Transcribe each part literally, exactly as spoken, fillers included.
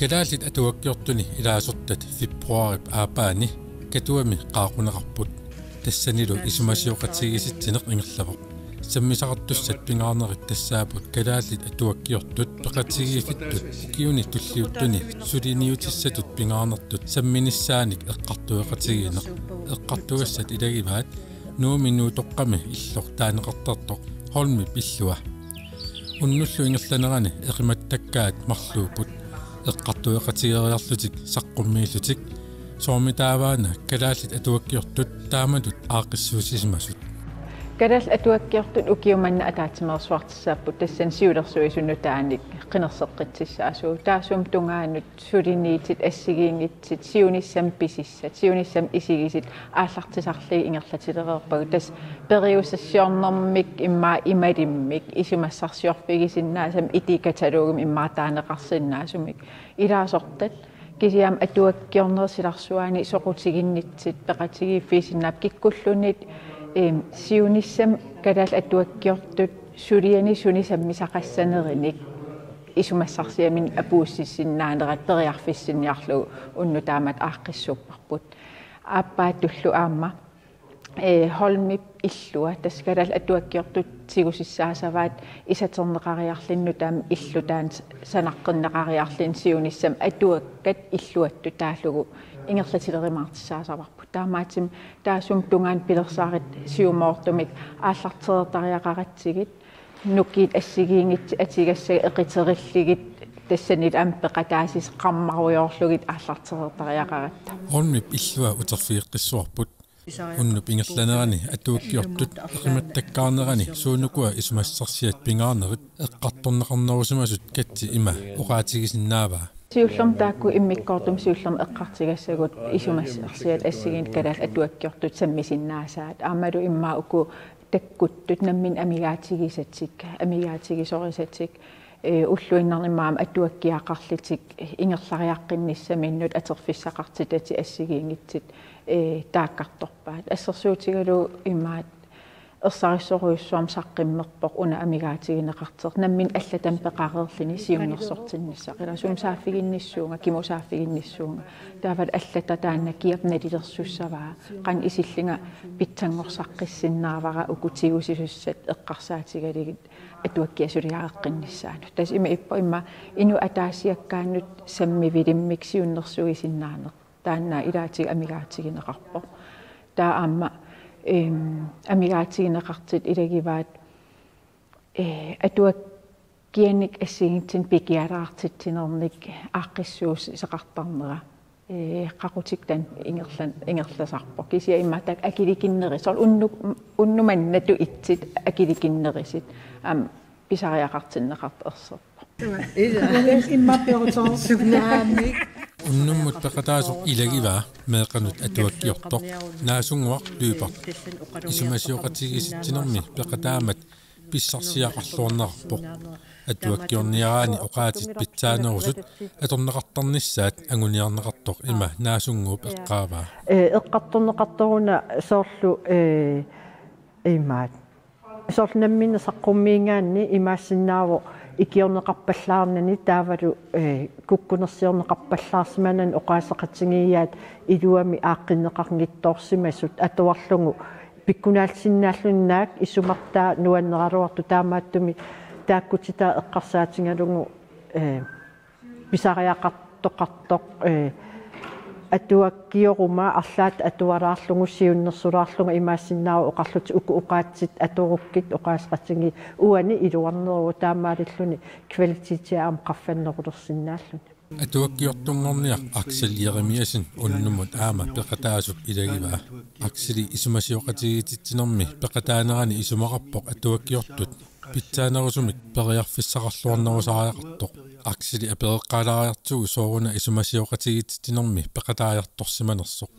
Kalaallit atuakkiortuni ilaasortat februaarip aappaani Katuami qaaquneqarput. Tassanilu isumasioqatigiissineq ingerlavoq. Sammisaqartussat pingaarnerit tassaapput kalaallit atuakkiortut peqatigiiffittut ukiuni tulliuttuni suliniutissatut pingaarnertut samminissaanik eqqartueqatigiinneq. Eqqartugassat ilagivaat Nuummi Nuutoqqami illoq taaneqartartoq Holmip illua. Unnullu ingerlanerani eqimattakkaat marluupput eqqartueqatigeeriarlutik saqqummiillutik, soormitaavaana kalaallit atuakkiortut taamatut aaqqissuussisimasut. Kalaallit atuakkiortut ukiumanna ataatsimeersuartissaapput, tassani siulersuisut nutaanik qinerseqqitsissaasugut. Taassuma tungaanut suliniutit assigiinngitsut siunissami pisissat, siunissami isigisut aallartisarlugit ingerlatilereerpagut. Tassa periusissiornermik immaqa imalimmik isumassarsiorfigisinnaasamik idékatalogimik immaqa taaneqarsinnaasumik. Ilaasortat kisianni atuakkiornerup silarsuani soqutiginnitsit peqatigiiffigisinnaavaat kikkulluunniit, em, siunissami kalaallit atuakkiortut suliani suni sammisaqassanerinik isumassarsiaminnik apuussisinnaanerat periarfissinniarlugu unnuk taamatut aaqqissuupparput. Aappaattullu aamma, ee, Holmip illua, tassa kalaallit atuakkiortut tigusissaasavaat isaterneqariarluni nutaamik illup taanna sanaqqinneqariarluni siunissami atuakkat illuattut taallugu ingerlatilerumaartissaasavarput. Taamaattumik taassuma tungaanut pilersaarutit siumoortumik aallartereertariaqaratsigit, nukiit assigiinngitsut atugassat eqiterillugit, tassanilu aamma peqataasut qammarujoorlugit aallartereertariaqaratta. Holmip illua uterfigeqqissavarput. Unnup ingerlanerani atuakkiortut eqimattakkaarnerani suunukua isumassarsiat pingaarnerit eqqartorneqarnerusimasut Katsi ima oqaatigisinnaavaa. Siullermik taakku immikkoortumi siullermik eqqartugassagut isumassarsiat assigiinngitsut kalaallit atuakkiortut sammisinnaasaat. Aammalu immaqa uku takkuttut namminneq amigaatigisatik, amigaatigisorisatik, ee, ulluinnarni aamma atuakkiaqarlutik ingerlariaqqinnissaminnut atorfissaqartitatik assigiinngitsut, ee, taakkartorpaat. Assersuutigalugu imaat ersarissorujussuarmik saqqummerpoq una amigaatigineqartoq. Nammineq allatami peqareerluni siunnersortinnissaq. Ila sumi saaffiginnissuunga, kimu saaffiginnissuunga. Taavalu allata taanna kiap nalilersussavaa. Qanoq isillunga pitsanngorsaqqissinnaavarput uku tigusisussat eqqarsaatigalugit atuakkiasuliareqqinnissaannut. Tassa ima ippoq ima inuk ataasiakkaanut sammivilimmik siunnersuisinnaaneq. Taanna ilaatigut amigaatigineqarpoq. Taava aamma, em, amigaatigineqartut ilagivaat, ee, atuakkianik assigiinngitsunik pikialaartitsinernik aaqqissuusseqartarnera. Ee, qaqutikka taanna ingerlan-, ingerlasarpoq. Kisianni immaqa taakku akilikinnerit. Soorlu unnu-, unnuk mannatut itsit akilikinnerusut. Aamma pisariaqartinneqartoq erserpoq. Immaqa perusoorsunaamik. Unnummut peqataasoq ilagivaa meeqqanut atuakkiortoq Naasunnguaq Lyberth. Isumasioqatigiissitsinermi peqataammat pissarsiaqarluarnerarpoq. Atuakkiorniaraanni oqaatit pitsaanerusut atorneqartarnissaat anguniarneqartoq ima Naasunnguup eqqaavaa. Ee, eqqartorneqartoruna soorlu, ee, imaat. Soorlu nammineq saqqummiigaanni imaassinnaavoq ikiorneqarpallaarnani taavalu, ee, kukkunersiorneqarpallaarsimanani oqaaseqatigiiaat iluamik aaqqinneqanngitsoorsimasut atuarlugu pikkunaallisinnaalluni naak isumartaa nuanneraluartoq taamaattumik taakkutitaa eqqarsaatigalugu, ee, pisariaqartoqartoq, ee, atuakkioruma arlaat atualaarlugu siunnersulaarlunga imaassinnaavoq oqarlutik uku oqaatsit atorukkit oqaaseqatigiit uani iluarneruvoq taamaalilluni kvalitetia aamma qaffannerulersinnaalluni. Atuakkiortunngorniaq Aksel Jeremiassen unnummut aamma peqataasup ilagivaa. Akseli isumasioqatigiissitsinermi peqataanerani isumaqarpoq atuakkiortut pitsaanerusumik periarfissaqarluarnerusariaqartoq. Akseli apereqqaalaariartigu sooruna isumasioqatigiissitsinermi peqataajartorsimanersoq.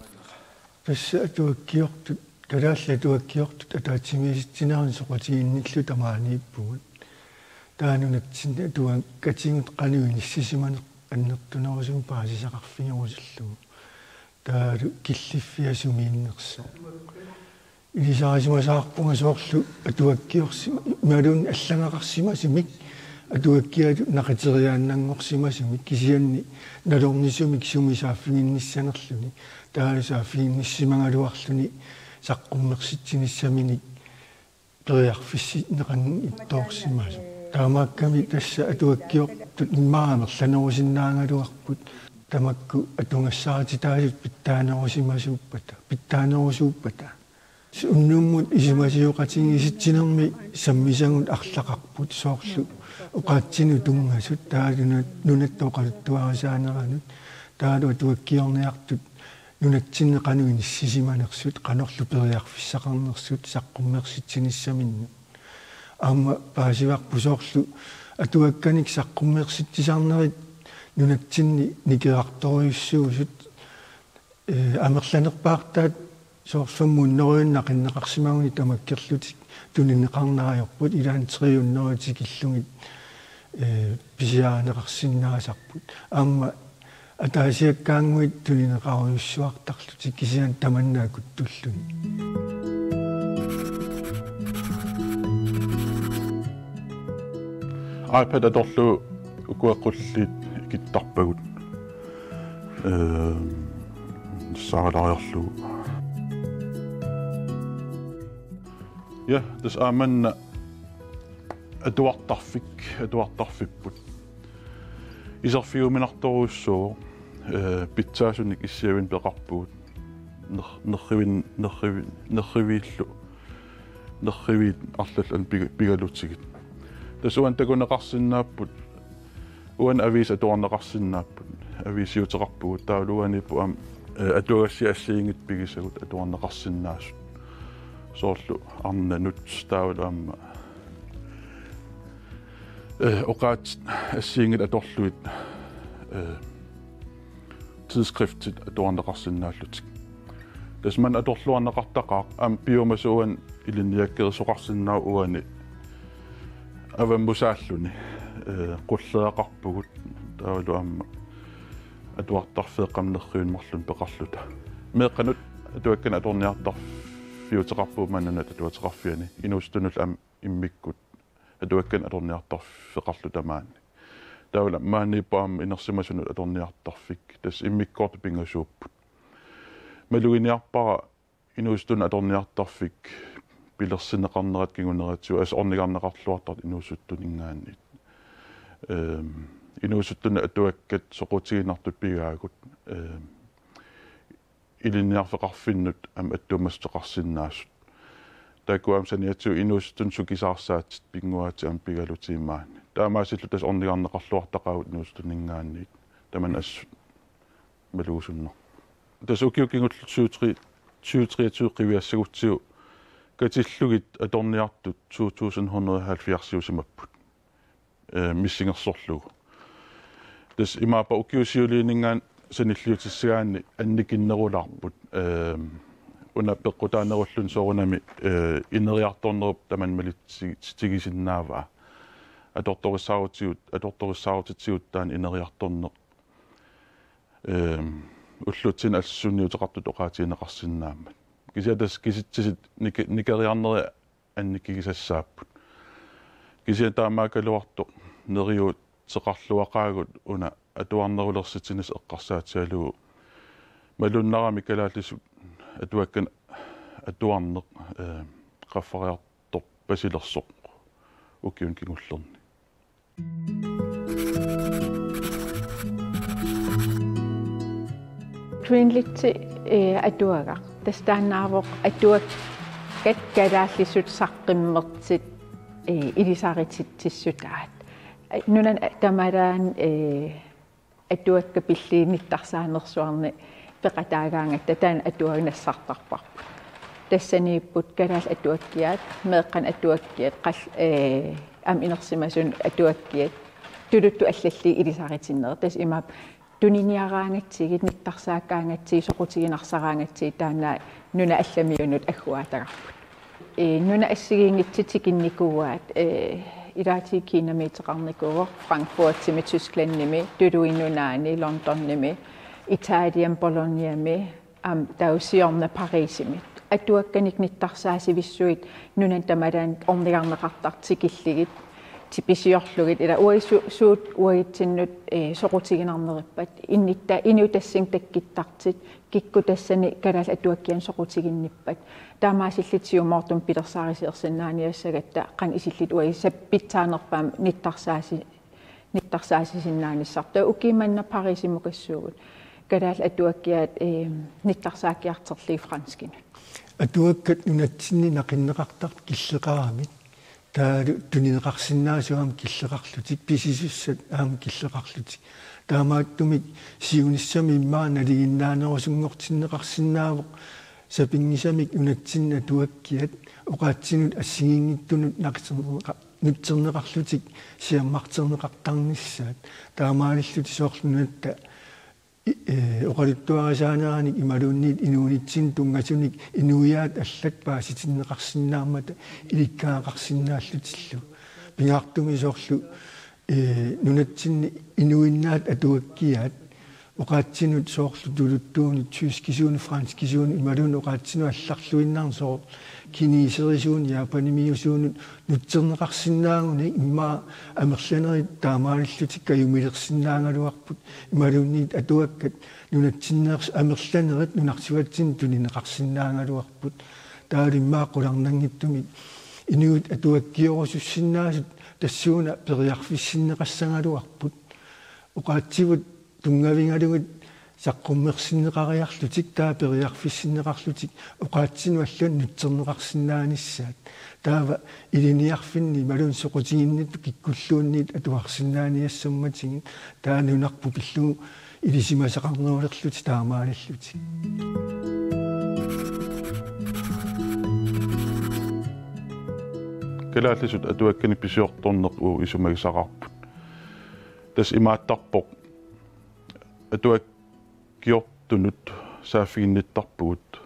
Tassa atuakkiortut Kalaallit atuakkiortut ataatsimiisitsinerani soqutiginnilluta maaniippugut. Taava nunatsinni atuakkatigut qanoq inissisimaneq annertunerusumik paasisaqarfigerusullugu. Taavalu killiffiat sumiinnersoq. Ilisarisimasaarpunga soorlu atuakkiorsi-, imaluunniit allagaqarsimasumik atuakkiatut naqiteriaannanngorsimasumik kisianni nalornisumik sumi saaffiginnissanerluni. Taavalu saaffiginnissimagaluarluni saqqummersitsinissaminik periarfissinneqanngitsoorsimasoq. Taamaakkami tassa atuakkiortut immaqa amerlanerusinnaagaluarput. Tamakku atugassaarititaasut pitsaanerusimasuuppata, pitsaanerusuuppata. Unnummut isumasioqatigiissitsinermi sammisagut arlaqarput soorlu oqaatsinut tunngasut taavalu nuna-, nunatta oqaluttuarisaaneranut taavalu atuakkiorniartut nunatsinni qanoq inissisimanersut qanorlu periarfissaqarnersut saqqummersitsinissaminnut. Aamma paasivarput soorlu atuakkanik saqqummersitsisarnerit nunatsinni nikerartorujussuusut, ee, amerlanerpaartaat soorlu femhundrede naqinneqarsimaguni tamakkerlutik tunineqarneq ajorput ilaanni tre hundrede tikillugit, ee, pisiarineqarsinnaasarput. Aamma ataasiakkaannguit tunineqarujussuartarlutik kisianni tamanna akuttulluni. iPad atorlugu ukua qulliit ikittarpagut. Ehm, saalaariarlugu. Ja, tassa aamma atuartarfik, atuartarfipput. Iserfiginiartorujussuuvoq, eh, pitsaasunik issiavinik peqarpugut. Ner-, nerrivin-, nerrivi-, nerriviillu. Nerriviit arlallit piga-, pigalutigit. Tassa uani takuneqarsinnaapput. Uani aviisi atuarneqarsinnaapput. Aviisiuteqarpugut taavalu uaniippoq aamma, eh, atuagassiat assigiinngitsut pigisagut atuarneqarsinnaasut. Soorlu arnanut taavalu aamma, eh, oqaatsit assigiinngitsut atorlugit, eh, tidsskriftit atuarneqarsinnaallutik. Tassa maanna atorluarneqartaqaaq aamma piumasat uani ilinniakkerisoqarsinnaavoq uani avammusaalluni, eh, qulleqarpugut taavalu aamma atuartarfeeqqam nerrivimmarluni peqarluta. Meeqqanut atuakkanik atorniartarfiuteqarpugut maanna Nunatta Atuateqarfiani inuusuttunullu aamma immikkut atuakkanik atorniartarfeqarluta maani. Taavalu maaniippoq aamma inersimasunut atorniartarfik. Tassa immikkoortut pingasuupput. Maluginiarpara inuusuttunut atorniartarfik pilersinneqarnerat kinguneratigut assut ornigarneqarluartartut inuusuttuninngaanniit. Ehm, inuusuttunut atuakkat soqutiginartut pigaagut. Ehm, ilinniarfeqarfinnut aamma attuumassuteqarsinnaasut. Taakku aamma saniatigut inuusuttunut sukisaarsaatsit pinnguaatit aamma pigalutigit maani. Taamaasilluta tassa ornigarneqarluartaqaagut inuusuttuninngaanniit. Tamanna assut malugusunnarpoq. Tassa ukiut kingulliit tyve tre, tyve treogtyve qiviassagutsigu katillugit atorniartut to tusind hundrede halvfjerdsiusimapput. Eh, missingersorlugu. Tassa imaappa ukiut siuliininngaanniit sanilliutissagaanni annikinnerulaarput. Eh, una peqqutaanerulluni soorunami, eh, ineriartornerup tamanna malitsi-, titigisinnaavaa. Atortorissaarutigut, atortorissaarutitigut taanna ineriartorneq. Eh, ullutsinni allat sunniuteqartutut oqaatigineqarsinnaammat. Kisianni tassa kisitsisit nik-, nikeriarneri annikigisassaapput. Kisianni taamaakkaluartoq neriuuteqarluaqaagut una atuarnerulersitsinissaq eqqarsaatigalugu malunnarami kalaallisut atuakkanik atuarneq, eh, qaffariartorpasilersoq ukiuni kingullerni. Greenlit, eh, atuagaq. Tassa taannaavoq atuakkat kalaallisut saqqummertut, eh, ilisarititsissutaat. Eh, nunani tamalaani, eh, atuakkat pillugu nittarsaanersuarni peqataagaangatta taanna atuagaq nassartarparput. Tassaniipput kalaallit atuakkiat, meeqqanut atuakkiat, qal-, eh, aamma inersimasunut atuakkiat, tuluttut allallu ilisaritinnerat. Tassa imaappoq tuniniaraangatsigit, nittarsaakkaangatsigit, soqutiginarsaraangatsigit taanna nunat allamiunut agguaatagarput. Ee, nunat assigiinngitsut tikinnikuuaat, ee, ilaatigut Kinamiiteqarnikuuvoq, Frankfurtimi, Tysklandimi, Tuluit Nunaanni, Londonimi, Italiami, Bolognami, aamma taava siorna Parisimi. Atuakkanik nittarsaasivissuit nunani tamalaani ornigarneqartartut tikillugit, tipisiorlugit, ila uagut su-, suut uagutsinnut, ee, soqutiginarnerippat, innuttaasut inuit tassani takkuttartut, kikkut tassani kalaallit atuakkiannut soqutiginnippat. Taamaasillutik siumoortumik pilersaarusiorsinnaaniassagatta qanoq isillutik uagut sapinngisaannarpaammik nittarsaasi-, nittarsaasisinnaanissarput. Taava ukiumanna Parisimukassuugut. Kalaallit atuakkiaat, ee, nittarsaakkiartorlugit franskinut. Atuakkat nunatsinni naqinneqartartut killeqaramik. Taavalu tunineqarsinnaasut aamma killeqarlutik, pisisussat aamma killeqarlutik. Taamaattumik siunissami immaqa nalinginnaanerusunngortinneqarsinnaavoq sapinngisamik nunatsinni atuakkiat oqaatsinut assigiinngitsunut naqiterneqa-, nutserneqarlutik siammarterneqartarnissaat. Taamaalillutik soorlu nunatta i-, ee, oqaluttuarisaaneranik imaluunniit inuunitsinni tunngasunik inuiaat allat paasitinneqarsinnaammata ilikkagaqarsinnaallutillu. Pingaartumik soorlu, ee, nunatsinni inuinnaat atuakkiaat oqaatsinut soorlu tuluttuunut, tyskisuunut, franskisuunut imaluunniit oqaatsinut allarluinnarnut soorlu kineserisuunut, japanimiusuunut nutserneqarsinnaagunik immaqa amerlanerit taamaalillutik kajumilersinnaagaluarput imaluunniit atuakkat nunatsinneersut amerlanerit nunarsuatsinni tunineqarsinnaagaluarput. Taavalu immaqa qularnanngitsumik inuit atuakkiorusussinnaasut tassuuna periarfissinneqassagaluarput. Oqaatsivut tunngavigalugit saqqummersinneqariarlutik taava periarfissinneqarlutik oqaatsinut allanut nutserneqarsinnaanissaat. Taava ilinniarfinni imaluunniit soqutiginnittut kikkulluunniit atuarsinnaaniassammatigit taava nunarput pillugu ilisimasaqarnerulerlutik taamaalillutik. Kalaallisut atuakkanik pisiortorneq uagut isumagisaqarput. Tassa imaattarpoq atuakkiortunut saaffiginnittarpugut.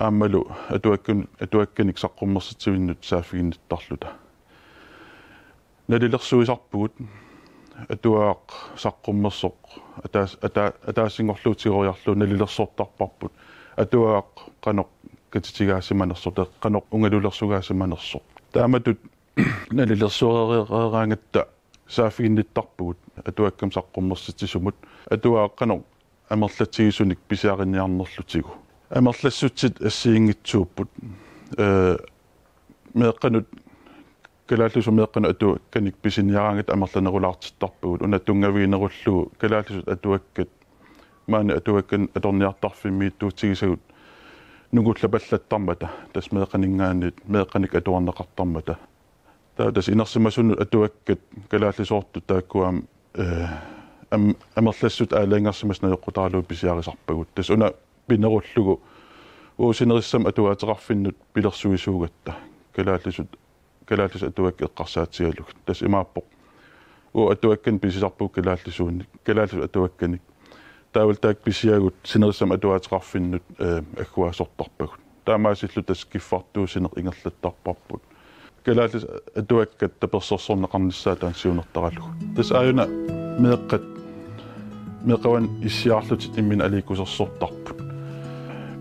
Aammalu atuakkan-, atuakkanik saqqummersitsivinnut saaffiginnittarluta. Nalilersuisarpugut atuagaq saqqummersoq ataas-, ata-, ataasinngorlugu tigoriarlugu nalilersortarparput. Atuagaq qanoq katitigaasimanersoq, qanoq ungalulersugaasimanersoq. Taamatut nalilersuereeraangatta saaffiginnittarpugut atuakkamik saqqummersitsisumut. Atuagaq qanoq amerlatsigisunik pisiariniarnerlutigu. Amerlassutsit assigiinngitsuupput. Ee, meeqqanut, kalaallisut meeqqanut atuakkanik pisiniaraangatta amerlanerulaartittarpagut. Una tunngaviginerullugu kalaallisut atuakkat maani atuakkanik atorniartarfimmiittuutigisagut nungullapallattarmata, tassa meeqqaninngaanniit, meeqqanik atuarneqartarmata. Taava tassa inersimasunut atuakkat kalaallisoortut taakku aamma, ee, am-, amerlassutsit aalajangersimasut najoqqutaralugu pisiarisarpagut. Tassa una pinerullugu uagut sinerissami atuaateqarfinnut pilersuisuugatta kalaallisut, kalaallisut atuakkat eqqarsaatigalugit. Tassa imaappoq: Uagut atuakkanik pisisarpugut kalaallisuunik, kalaallisut atuakkanik. Taavalu taakku pisiagut sinerissami atuaateqarfinnut, ee, agguaasortarpagut. Taamaasilluta tassa kiffartuussineq ingerlattarparput. Kalaallisut atuakkat tapersersorneqarnissaat taanna siunertaralugu. Tassa aajuna meeqqat, meeqqat uani issiaarlutik imminnut aliikkusersortarput.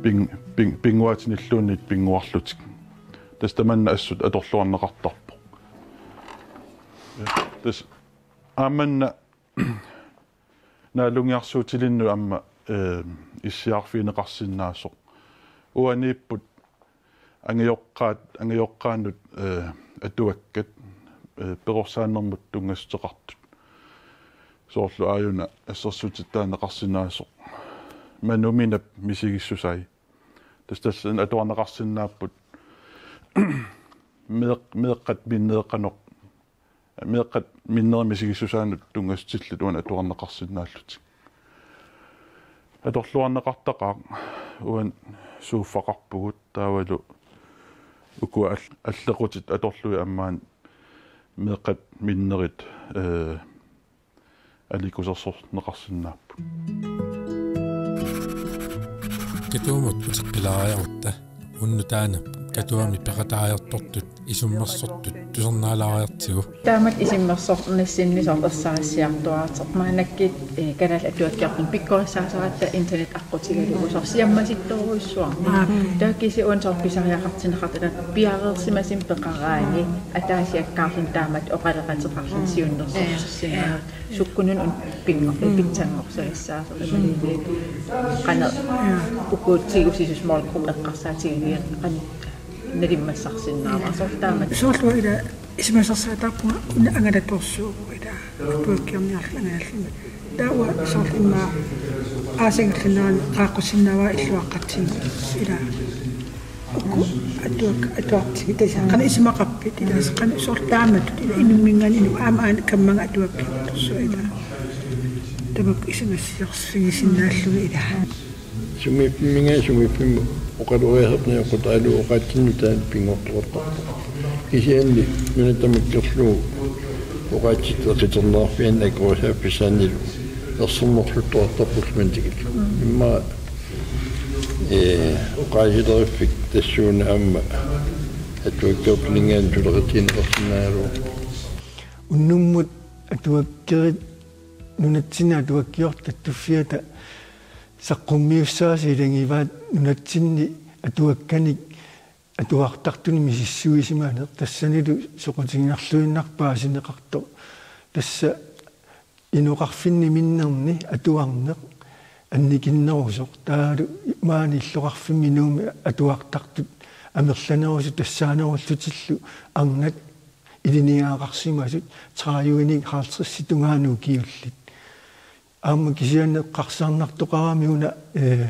Ping-, ping-, pinnguaatinilluunniit pinnguarlutik. Tassa tamanna assut atorluarneqartarpoq. Tassa aamma una naalungiarsuutilinnut aamma, ee, issiaarfigineqarsinnaasoq. Uaniipput angajoqqaat, angajoqqaanut, ee, atuakkat, ee, perorsaanermut tunngassuteqartut. Soorlu aajuna assersuutitut taaneqarsinnaasoq Manuminap misigissusai. Tassa tassani atuarneqarsinnaapput meeq-, meeqqat minnerit qanoq, meeqqat minnerit misigissusaannut tunngassutillutik uani atuarneqarsinnaallutik. Atorluarneqartaqaaq uani suuffaqarpugut, taavalu ukua all-, allequtit atorlugit aamma maani meeqqat minnerit, ee, aliikkusersorneqarsinnaapput. Katuamut uteqqilaariarutta unnuk taanna Katuami peqataajartortut isummersortut tusarnaalaariartigu. Taamatut isummersornissinni soorlu ersarissiartuaartoq maannakkut, eh, kalaallit atuakkiortunik pikkorissaasaratta internet aqqutigalugu soorlu siammasittorujussuarnik. Aap. Taava kisianni una soorlu pisariaqartinneqartut piareersimasumik peqaraanni ataasiakkaarluni taamatut oqaloqateqarluni siunnersortissinnaaneq. Sukkunani una pinngor-, mm, pitsanngorsagassaasoq imaluunniit qanoq, ja, uku tigusisusmik målgruppe eqqarsaatigineq qanoq nalimmassarsinnaavara soorlu taamatut. Soorlu ila isumassarsiataarpunga una angalatoorsuuvoq ila atuakkiorniarlunga angalallunga. Taava soorlu immaqa aasagallinnerani qaaqqusinnaavara illuaqqatsinni ila. Uku atuak-, atuartigu tassa qanoq isumaqarpit ila, qanoq soorlu taamatut ila inumminngaanniit inuk aamma aana kammaga atuakkiortorsuaq ila. Tamakku isumassiorfigisinnaallugit ila. Sumiiffimminngaanniit sumiiffimmut oqaloriarneq oqutaalu oqaatsinnut taanna pinngortoqartarpoq. Kisianni nuna tamakkerlugu oqaatsitta eqiterneqarfianni akuersaaffissaannilu ersernerluttoqartarpullu mantigil. Immaqa, eh, oqaasileriffik tassuuna aamma atuakkiortuninngaanniit suleqatigineqarsinnaagaluarpoq. Unnummut atuakkerit nunatsinni atuakkiortut kattuffiata saqqummiussaasa ilagivaat nunatsinni atuakkanik atuartartunik misissuisimaneq tassanilu soqutiginarluinnarpoq paasineqartoq. Tassa inoqarfinni minnerni atuarneq annikinnerusoq taavalu maani illoqarfimmi Nuummi atuartartut amerlanerusut tassaanerullutillu arnat ilinniagaqarsimasut tredivenik halvtredsit tungaanut ukiullit. Aamma kisianni eqqarsarnartoqarami una, eh,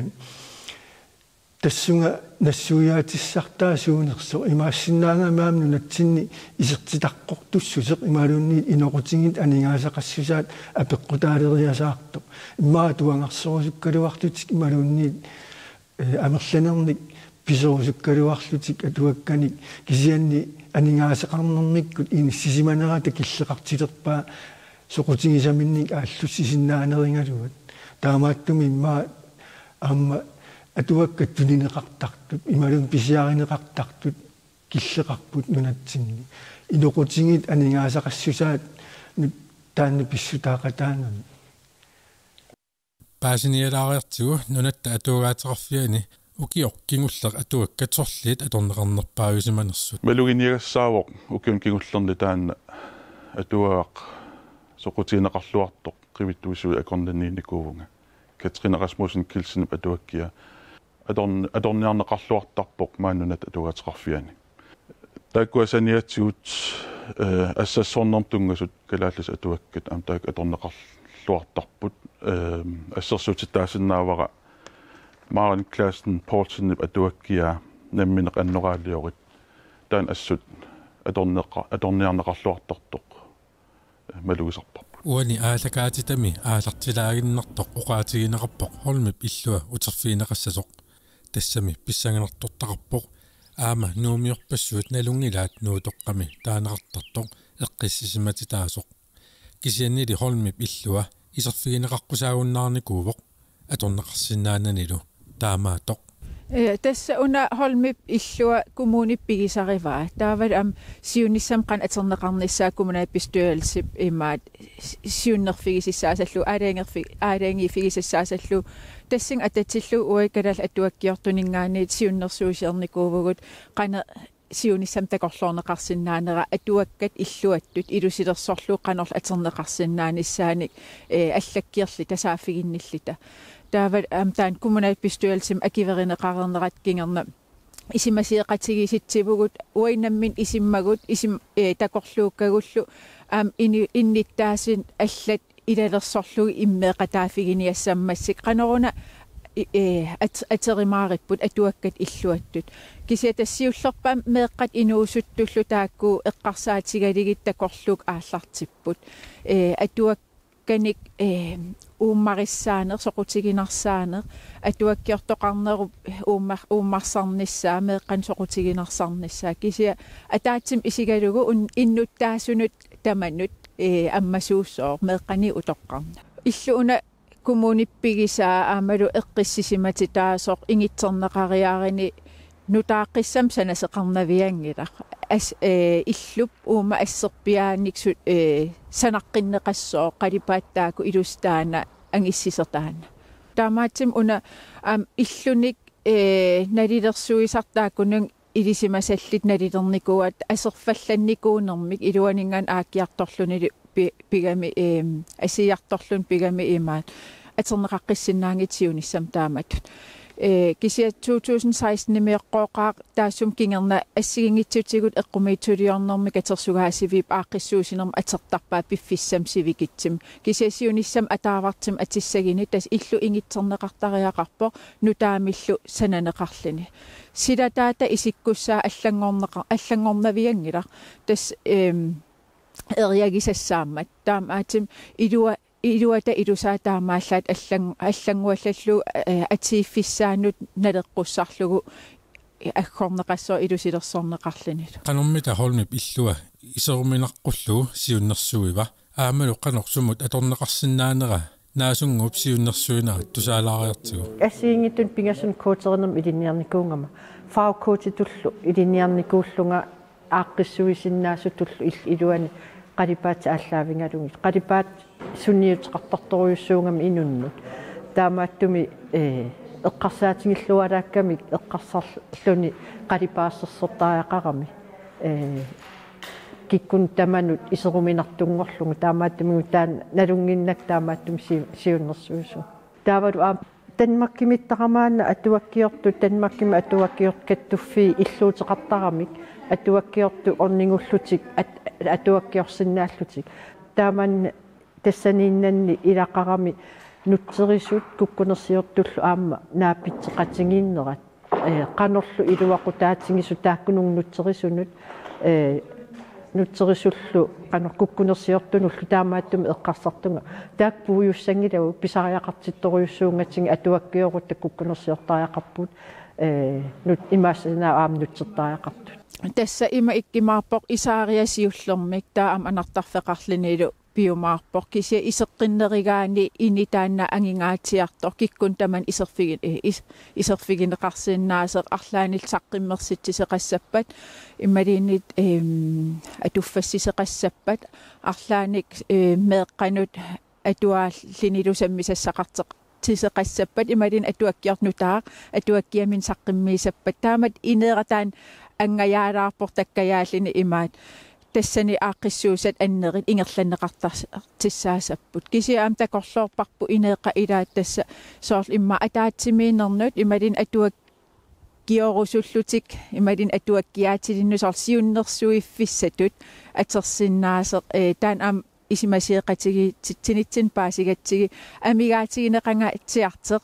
tassunga nassuiaatissartaa suunersoq imaassinnaagami aamma nunatsinni isertitaqartussuseq imaluunniit inoqutigiit aningaasaqassusaat apeqqutaaleriasaartoq. Immaqa atuagarsorusukkaluarlutik imaluunniit, eh, amerlanernik piserusukkaluarlutik atuakkanik kisianni aningaasaqarnermikkut inissisimanerata killeqartilerpaa soqutigisaminnik aallussisinnaanerugaluat. Taamaattumik immaqa aamma atuakkat tunineqartartut imaluunniit pisiarineqartartut killeqarput nunatsinni. Inoqutigiit aningaasaqassusaat nut-, taanna pissutaaqataanani. Paasinialaariartigu Nunatta Atuagaateqarfiani ukioq kingulleq atuakkat sorliit atorneqarnerpaavisimanersut. Maluginiagassaavoq ukiuni kingullerni taanna atuagaq soqutigineqarluartoq qivittuisuit akornanniinnikuuvunga. Katrine Rasmussen Kielsenip atuakkia atorn-, atorniarneqarluartarpoq maani Nunatta Atuagaateqarfiani. Taakkua saniatigut, eh, assassornermut tunngasut kalaallisut atuakkat aamma taakku atorneqarluartarput, eh, assersuutitaasinnaavara Maren Clausen Poulsenip atuakkia Nammineq annoraaliorit. Taanna assut atorneqa-, atorniarneqarluartartoq malugisarparput. Uani aallakaatitami aallartilaaginnartoq oqaatigineqarpoq Holmip illua uterfigineqassasoq. Tassami pissanganartortaqarpoq aamma Nuummiorpassuit nalunngilaat Nuutoqqami taaneqartartoq eqqissisimatitaasoq. Kisiannili Holmip illua iserfigineqaqqusaagunnaarnikuuvoq atorneqarsinnaananilu taamaattoq. Eh, tassa una Holmip illua kommunip pigisarivaa. Taavalu aamma siunissami qanoq atorneqarnissaa kommunalbestyrelsip imaat si-, siunnerfigisassaasallugu, aalajangerfi-, aalajangiiffigisassaasallugu. Tassunga atatillugu uagut kalaallit atuakkiortuninngaanniit siunnersuusiornikuuvugut qanoq siunissami takorloorneqarsinnaanera atuakkat illuattut ilusilersorlugu qanorlu atorneqarsinnaanissaanik, eh, allakkiorluta saaffiginnilluta. Taava aamma taanna kommunalbestyrelsimi akuerineqareernerata kingorna isumasioqatigiissitsivugut uagut nammineq isummagut isum-, eh, takorluukkagullu aamma ini-, innuttaasut allat ilalersorlugit immeeqataaffiginiassammassuk qanoruna i-, eh, at-, aterumaaripput atuakkat illuattut. Kisianni tassa siullerpaamik meeqqat inuusuttullu taakku eqqarsaatigalugit takorluukkut aallartipput. Eh, atuakkanik, eh, uummarissaaneq, soqutiginarsaaneq, atuakkiortoqarnerup uummar-, uummarsarnissaa, meeqqanik soqutiginarsarnissaa. Kisianni ataatsimut isigalugu un-, innuttaasunut tamanut Ee, ammasuussooq meeqqani utoqqarna. Illuuna kommunip pigisaa aammalu eqqissisimatitaasoq ingitserneqariarini nutaaqqissamik sanaseqarnavianngilaq. As-, ee, illup uuma asserpiaanik su-, ee, sanaqqinneqassooq qalipaattaaku ilusi taanna angissisoq taanna. Taamaattumik una aamma illunik, ee, nalilersuisartaakkunun ilisimasallit nalilernikuuaat aserfallannikuunermik iluaninngaanniit aakkiartorluni pi-, pigami, eem, assigiiartorluni pigami imaat atorneqaqqissinnaanngitsut siunissami taamatut. Ee, kisianni to tusind seksten-imi eqqooqaaq taassuma kingorna assigiinngitsutigut eqqumiitsuliornermi katersugaasiviup aaqqissuussinermi atortarpaat piffissami sivikitsumi. Kisianni siunissami ataavartumik atussaguni tassa illut ingitserneqartariaqarpoq nutaamillu sananeqarluni. Silataata isikkussaa allanngorneqa-, allanngornavianngilaq. Tassa, eem, eriagisassaammat. Taamaattumik ilua-, iluata ilusaa taamaallaat allan-, allannguallallugu, ee, atuiffissaanut naleqqussarlugu aggorneqassooq ilusilersorneqarlunilu. Qanormita Holmip illua iseruminaqqullugu siunnersuiva? Aammalu qanoq sumut atorneqarsinnaanera Naasunnguup siunnersuinera tusaalaariartigu. Assigiinngitsunik pingasunut coacherinermik ilinniarnikuugama, farvecoachitullu ilinniarnikuullunga aaqqissuisinnaasutullu il-, iluani qalipaatit aallaavigalugit. Qalipaatit sunniuteqartartorujussuugamik inunnut. Taamaattumik, ee, eqqarsaatigilluaraakkamik eqqarsarluni qalipaassersortariaqarami. Ee, kikkunnut tamanut iseruminartunngorlugu, taamaattumik taanna nalunnginnakku taamaattumik siu-, siunnersuisoq. Taavalu aamma Danmarkimiittarama aamma atuakkiortut, Danmarkimi atuakkiortut kattuffii illuuteqartaramik, atuakkiortut ornigullutik at-, atuakkiorsinnaallutik. Taamani tassaniinnanni ilaqarami nutserisut kukkunersiortullu aamma naapitseqatigiinnerat, ee, qanorlu iluaqutaatigisut taakkununnga nutserisunut, ee, nutserisullu qanoq kukkunersiortunullu taamaattumik eqqarsartunga. Taakku puigussanngilagut pisariaqartittorujussuugatsigit atuakkiorutta kukkunersiortariaqarput, ee, nut-, imaassinaaq aamma nutsertariaqartut. Tassa ima ikkumaarpoq isaariaq siullermik taava aamma anartarfeqarlunilu piumaarpoq. Kisianni iseqqinnerugaanni ini taanna angingaatsiartoq kikkunnut tamanut iserfigi-, eh, is-, iserfigineqarsinnaasoq arlaannik saqqummersitsisoqassappat imaluunniit, ehm, atuffassisoqassappat arlaannik, eh, meeqqanut atuaallunilu sammisassaqartoq- -sisoqassappat imaluunniit atuakkiortut nutaaq atuakkiaminnut saqqummiussappat taamatut ineeraq taanna angajaalaarpoq takkajaalluni imaat tassani aaqqissuussat annerit ingerlanneqartartussaassapput. Kisianni aamma takorloorparput ineeqqat ilaat tassa soorlu immaqa ataatsimiinnernut imaluunniit atuakkiorusullutik imaluunniit atuakkiaatilinnut soorlu siunnersuiffissatut atorsinnaasoq, ee, taanna aamma isumasioqatigiissitsinitsinni paasigatsigu amigaatigineqangaatsiartoq.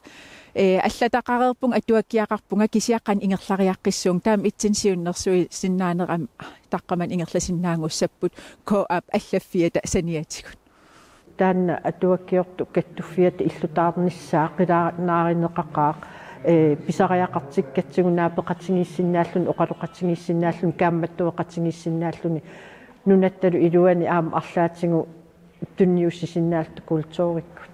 Ee, allataqareerpunga atuakkiaqarpunga kisianni qanoq ingerlariaqqissuunga taama ittunik siunnersuisinnaaneq aamma taqqamani ingerlasinnaanngussapput K A-p allaffiata saniatigut. Taanna atuakkiortut kattuffiata illutaarnissaa qilaannaarineqaqaaq, ee, pisariaqartikkatsigu naapeqatigiissinnaalluni, oqaloqatigiissinnaalluni, kaammattueqatigiissinnaalluni, nunattalu iluani aamma arlaatigut tunniussisinnaalluta kulturikkut.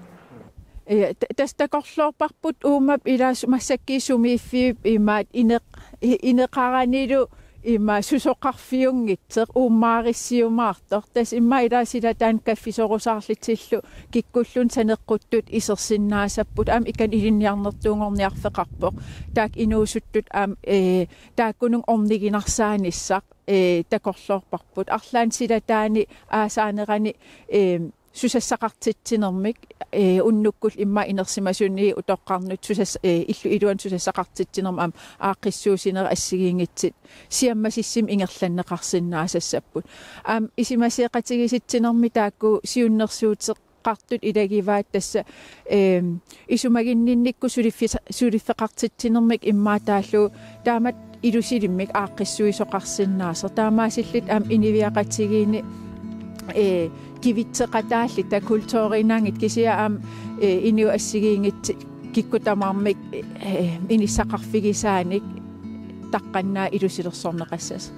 Ja, ta-, tassa takorloorparput uuma ilaat su-, massakkut sumiiffiup imaat ineq-, i-, ineqaranilu ima susoqarfiunngitsoq uummaarissiumaartoq. Tassa ima ilaat silataanni kaffisorusaarlutillu kikkulluunniit saneqquttut isersinnaasapput. Aamma ikani ilinniarnertuunngorniarfeqarpoq. Taakku inuusuttut aamma, ee, taakkununnga orniginarsaanissaa, ee, takorloorparput. Arlaannik silataani aasaanerani, ee, susassaqartitsinermik, ee, unnukkullu immaqa inersimasuni utoqqarnut susas-, ee, illup iluani susassaqartitsinermut aamma aaqqissuussinerit assigiinngitsut siammasissumik ingerlanneqarsinnaasassapput. Aamma isumasioqatigiissitsinermi taakku siunnersuuteqartut ilagivaat tassa, ee, isumaginninnikkut suliffisa-, suliffeqartitsinermik immaqa taallugu taamatut ilusilimmik aaqqissuisoqarsinnaasoq. Taamaasilluta aamma inuiaqatigiinni, ee, kivitseqataalluta kulturiinnaanngitsut kisianni aamma, ee, inuit assigiinngitsut kikkut tamarmik, ee, inissaqarfigisaanik taqqannaaq ilusilersorneqassasoq.